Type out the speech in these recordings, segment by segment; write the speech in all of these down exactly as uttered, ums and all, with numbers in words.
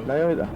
Дай это.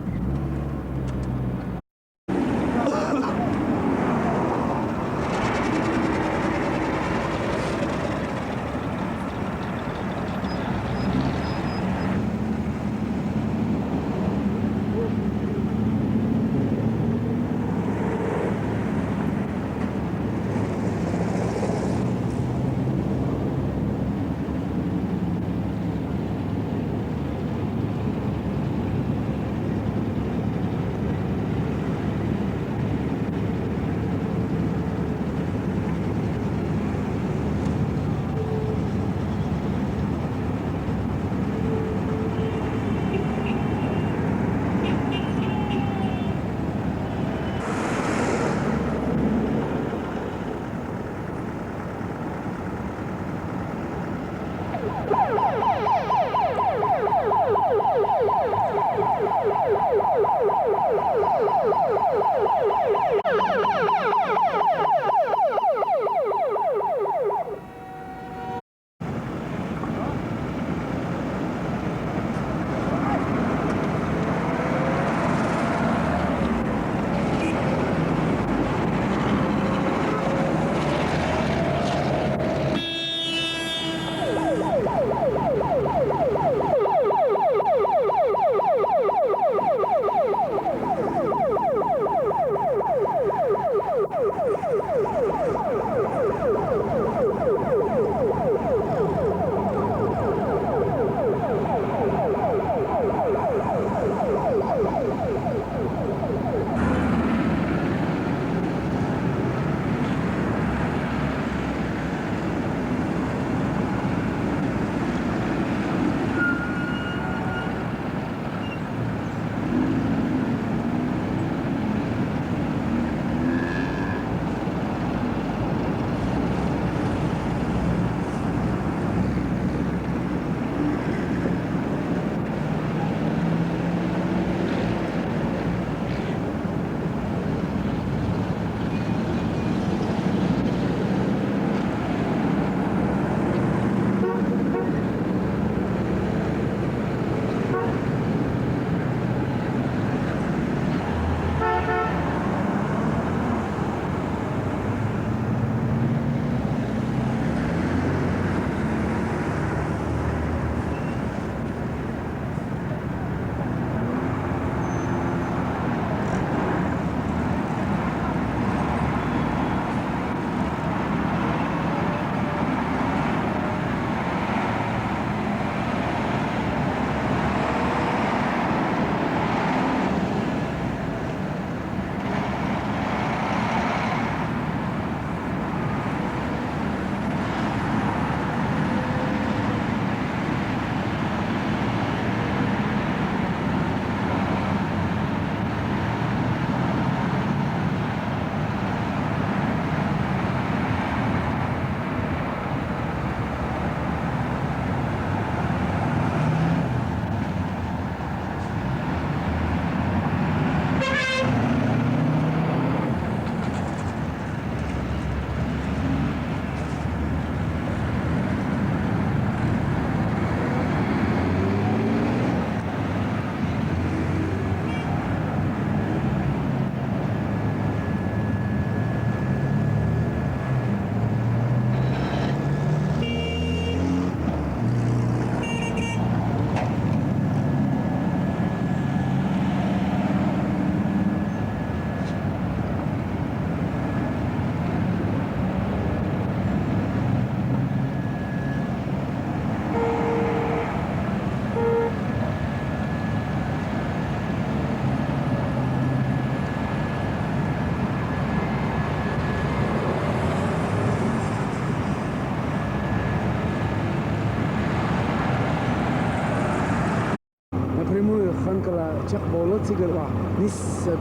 Напрямую Ханкала чекхболу цигара, нис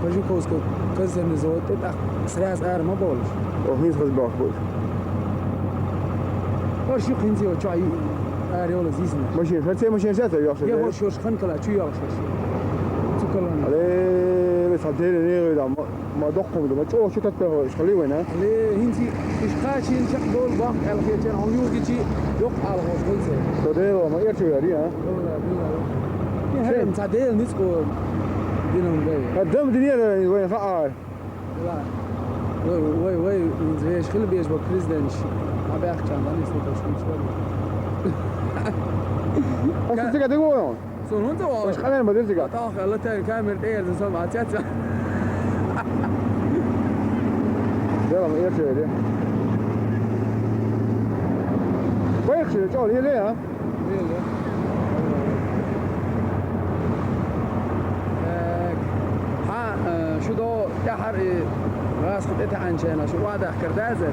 Пажуковского консервный завод тӀе, тӀаккха сразу ара ма бовлуш. Ох, хӀинца хаза боху бу. Хьо шу хӀинца йо чу ара йолу зизна. Машина, хӀара цӀе машина саьта йохуш? Я хӀорш, хӀорш Ханкала чу йохуш хӀорш. Цу калан. Але, вес хьан дерриг нега вай ма, ма доккхум ду, ма чӀогӀа чу тетта хӀорш хали вайна. Але, хӀинца иш кхачийна чекхболу боху аьлла хетча, хьуна юхагичи доккха ала хӀорш хӀинца. Со Дела, ма эрчу яри, а? Валла, билла. Шен Ца дела ницкъ динам бай. Адам динера вайн хаъар. Вай, вай, вай, вай, вешан хила безаш ба президенташ. Ма бяхчан, ма нисла таш хумс вай. Аса цига дего. Сон хунца вай. Аш къален бадир цига. Тах, Алла тер камер тер зам ацяца. Дела ма ерче де. Байхши чол еле, а? Хьа, э, шу до тӀехьар и гӀазкхи тӀетаьӀанчена шу вадах кардаза.